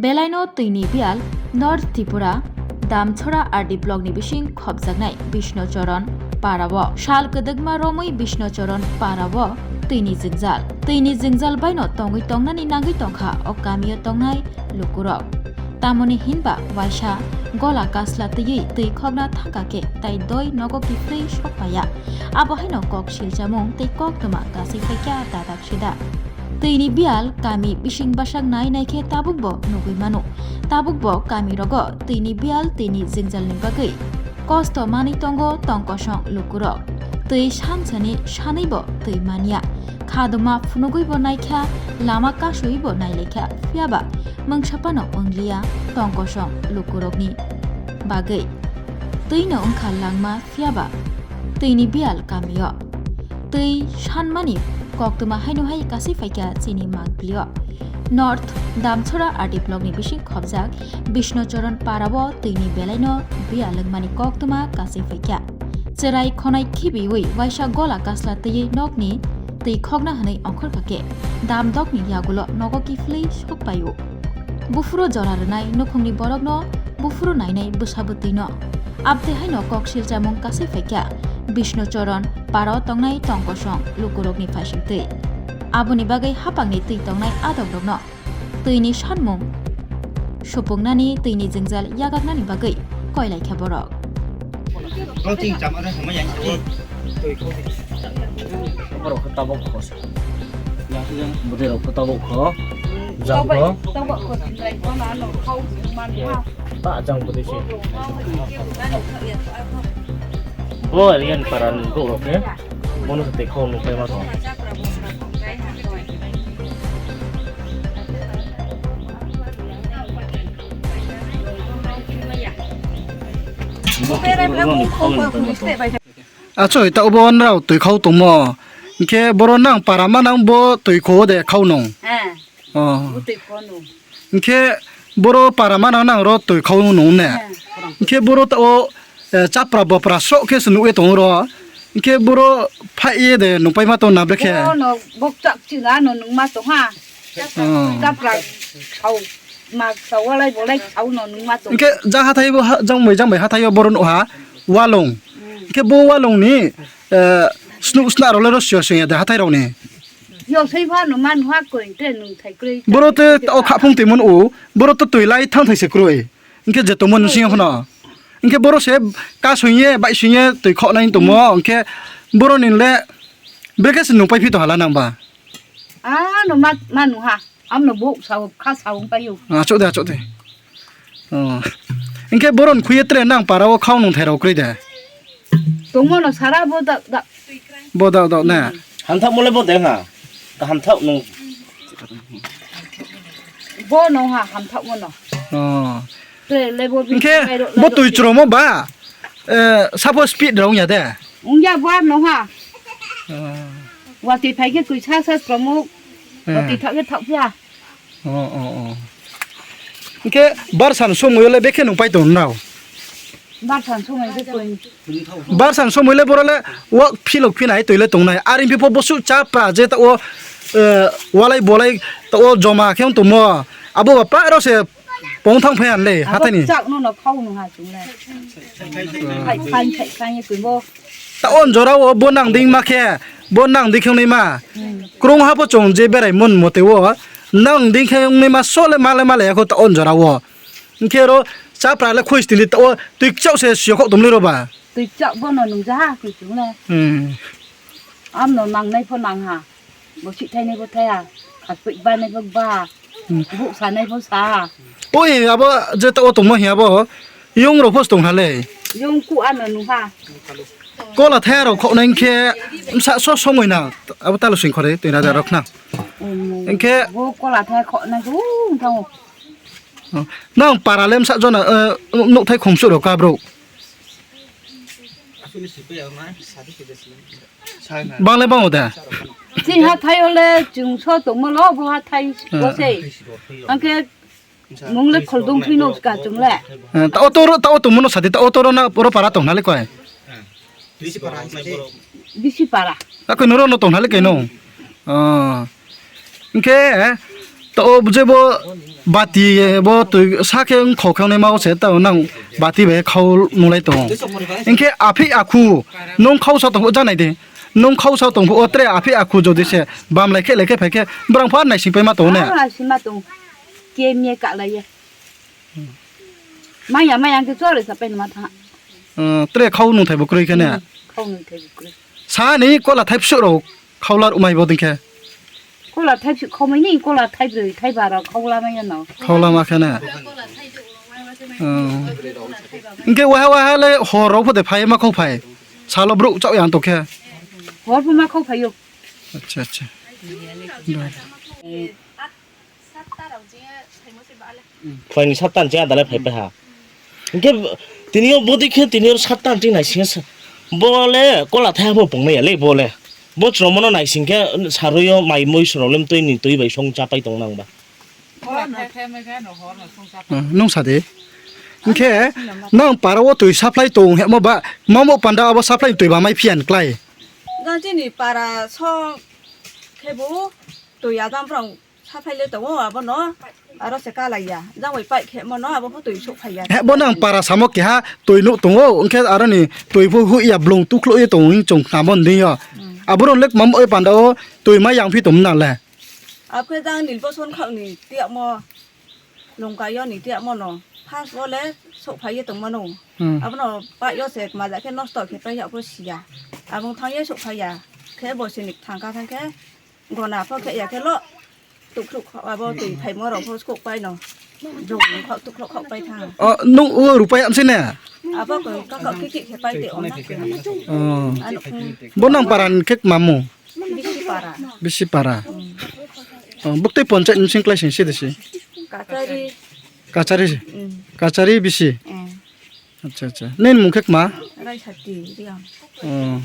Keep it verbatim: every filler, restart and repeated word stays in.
Belaino twini biyal North Tripura, Damchora R D block ni bising khopjaknai Bishnu Choron para o. Sal kwdwkma romwi Bishnu Choron para o twini jwngjal. Twini jwngjal baino tongwi tongnani nangwi tongkha o kamio tongnai lukurok. Tamoni hinba waisa gola kasla twiwi twi khokna thangkha khe tai doi nogo kiphilwi sokpaiya. Abo haino kok silchamung tei koktwma kasui phaikha dadak sida. Twini biyal kami bising bwsak nai nai khe tabuk bo nugwi mano. Tabuk bo kami rogo twini biyal twini jwngjalni bagwi kosto manwi tongo tongkosong lukurok. Twi sansani sanwi bo twi manya. Khaduma phunugwi bo naikha, lama kasui bo nailaikha, phiyaba mungsa phano wngliya tongkosong lukurokni bagwi. Twino wngkha langma, phiyaba twini biyal kamio. Twi sanmani koktwma haino hai kasui phaikha chini Magdilio. North Damchora R D block ni bising khopjak Bishnu Choron para o twini belaino biyal wngmani koktwma kasui phaikha. Chwrai khonai khibiwi waisa gola kasla twiwi nokni twi khokna hwnwi ongkhorkha khe damdokni yagulo nogo kiphilwi sokpaio. Buphuru jora rwnai nukhungni borokno buphuru nainai bwsa bwtwino. Abtwi haino kok silchamung kasui phaikha Bishnu Choron para o tongnai tongkosong lukurokni phaisingtwi. Aboni bagwi hapangni twi tongnai adongrokno twini sanmung supungnani, twini jwngjal yagaknani bagwi koilaikha borok. Borok khe tabuk kho se. Bwdwi rok khe tabuk kho. Jang kho. Ta jang bwdwi se. Bo Riyan Paran borok rok khe. Bono se tei kho nukhlai ma tong. Achoi, ta obo nrao twi khau tongmo. Hinkhe boro nang para ma nang bo twi kho de khau nung. Eh, Oh. Bo twi kho nung. Hinkhe boro para ma nang nang ro twi khau nung ne. Eh. Hinkhe boro ta o, eh, chapra bopra sok khe se nugwi tongo ro. Hinkhe boro phai ye de nung pai ma tong na brekhe. Bono bok chak chila no nung ma tong ha. Oh. Chapra khau. Ma sa walai bolai khau no nung ma tong. Hinkhe jang hathai bo ha, jang bai jang bai hathai o boro nung ha walong. Hinkhe bo walong ni, eh, snu sna rok le ro sio sio ya de hathai rok ni. Yo sei pha no man ha koi te nung thai kroi. Boro te o kha phung te mon o, boro to twi lai thang thai se kroi. Hinkhe je to mon sing phano. Hinkhe boro se ka sung ye bai sung ye twi kho nai to mo, hinkhe boro ni le brekhe se nung pai phi to hala nang ba. Ah, no ma, ma nung ha. Amno bo sao kha sao paio. Achuk de, achuk de. Oh. Hinkhe boron khuye tre nang para o khau nung thairok kroi de. Tongmo no sara bo da, da. Bo da, da na. Hamthak mole bo de ha. Ka hamthak nung. Bo no ha hamthak mo no. Oh. Tre le bo bi. Hinkhe bo twi chromo ba. Eh, sapo speed rong ya de. Ungya bo no ha. Oh. Wati phai khe twi sa sa chromo. Wati thak khe thak phia. Oh, oh, oh. Hinkhe barsan somoi le bekhe nung pai tong nao. Barsan somoi le tong. Barsan somoi le boro le wak philok phinai twi le tongnai. Ar hinkhe po bosu chapra je ta o, eh, walai bolai ta o joma khe tongmo. Abo ba pa ro se pong thang phai an le hathai ni. Chak no no khau no ha chung le. Khai khai khai khai twi bo. Ta on jora o bo nang ding ma khe, bo nang ding khe wngnai ma. Hmm. Krung ha pho chwng je berai mon mote o, nang ding khe wngnai ma sole male male ya kho ta on jora o. Hinkhe ro chapra le khoi stili ta o twi kchak se sio khok tumli ro ba. Twi kchak bo no nung ja ha kwi chung le. Hmm. Am no nang nai pho nang ha. Bo sih thainai bo thaya, khasuk banai bo ba, Hmm. Buk sanai bo sa. Oi, abo je ta o tongma hi abo, yung rok phos tong hale. Yung ku ano nuha. Kola thaya rok khok nai khe, sa so somoi na, abo talo sing khore, twi na rok na. Hmm. Hinkhe Bo kola thaya khok nai, uh, thang. Nang para le msa jona, eh, nuk thai khumsu rok kabro. Bangle bango da? Chini hathai ole chwng so tongmo lo bo hathai Hmm. Bo se. Angke mung le kholdong thwino ka chwng le. Eh, ta auto ro, ta auto mono sadi, ta auto ro na ro para tong na le koi. Bisi para. Ta koi noro no tong na le koi no. Ah. Angke, eh, ta o je bo Bati bo twi sa khe wng khok khe wngnai ma o se ta nang bati bai khau nulai tongo. Hinkhe aphi akhu nung khau sa tongphu janai de. Nung khau sa tongphu o tre aphi akhu jodi se bam lai khe lai khe phai khe borang pha naising pai ma tongo ne. Ah, naising ma tong. Ke mie ka lai ye. Maya maya ke chore sa pai ma tha. Ah, tre khau nung thai bo kroi khe ne. Hmm, khau nung thai bo kroi. Sa ni kola thai psu rok. Khaular umai bo dingkhe. Kola thaipsi khomai ni, kola thaibrwi, thaiba rok khaula maya no. Khaula ma khe na. Oh. Hinkhe waha waha le hor rok phode phai ma khau phai. Salo bruk chao yang to khe. Hor phu ma khau phaio. Acha, acha. Phaini sat tan chaya dalai phai paha. Hinkhe tini o bodi khe tini o sat tan ching naising sa. Bo le kola thai bo pung nai le bo le. Bo chromo no naising khe sarui o mai mui srolem twi ni twi bai song cha pai tong nang ba. Ah, nung sa de. Hinkhe nang para o twi supply tong hemo ba mamo panda abo supply twi ba mai phian klai. Jang chini para song khe bo twi adam rong. Saphai le tongo abono, aro se kalaiya. Jang bai pai khe mano abo pho twi sok phaiya. He, bo nang para samo keha twi nuk tongo, hwnkhe aroni twi pho huya blung tukhlo ye tongo hing chong khnamon ding yo. Hmm. Aboro lek mam oi panda o twi ma yang phi tong na le. Abkhe jang nil boson khak ni tiya mo, lungka yo ni tiya mo no. First o le sok phai ye tong mano. Hmm. Abono pa yo se maja khe nosto khe pai ya pho siya. Abong thang ye sok phaiya. Khe bo sinik thang ka thang khe. Gona pho khe ya khe lo. Tukruk kho abo twi phaimo rok pho skok pai no. Jong kho tukruk kho pai tha. O, nung o rupai amse ne? Abo ko ka ka ki ki khe pai te ona. Oh. Ano khung. Bo nang paran khe mamu. Bisi para. Bisi para. Hmm. Oh, bukti ponchai ni sing klai sing si de si. Kachari. Kachari. Hmm. Kachari bisi. Hmm. Acha, acha. Nini mung khe kma? Rai Sati, Riang. Oh.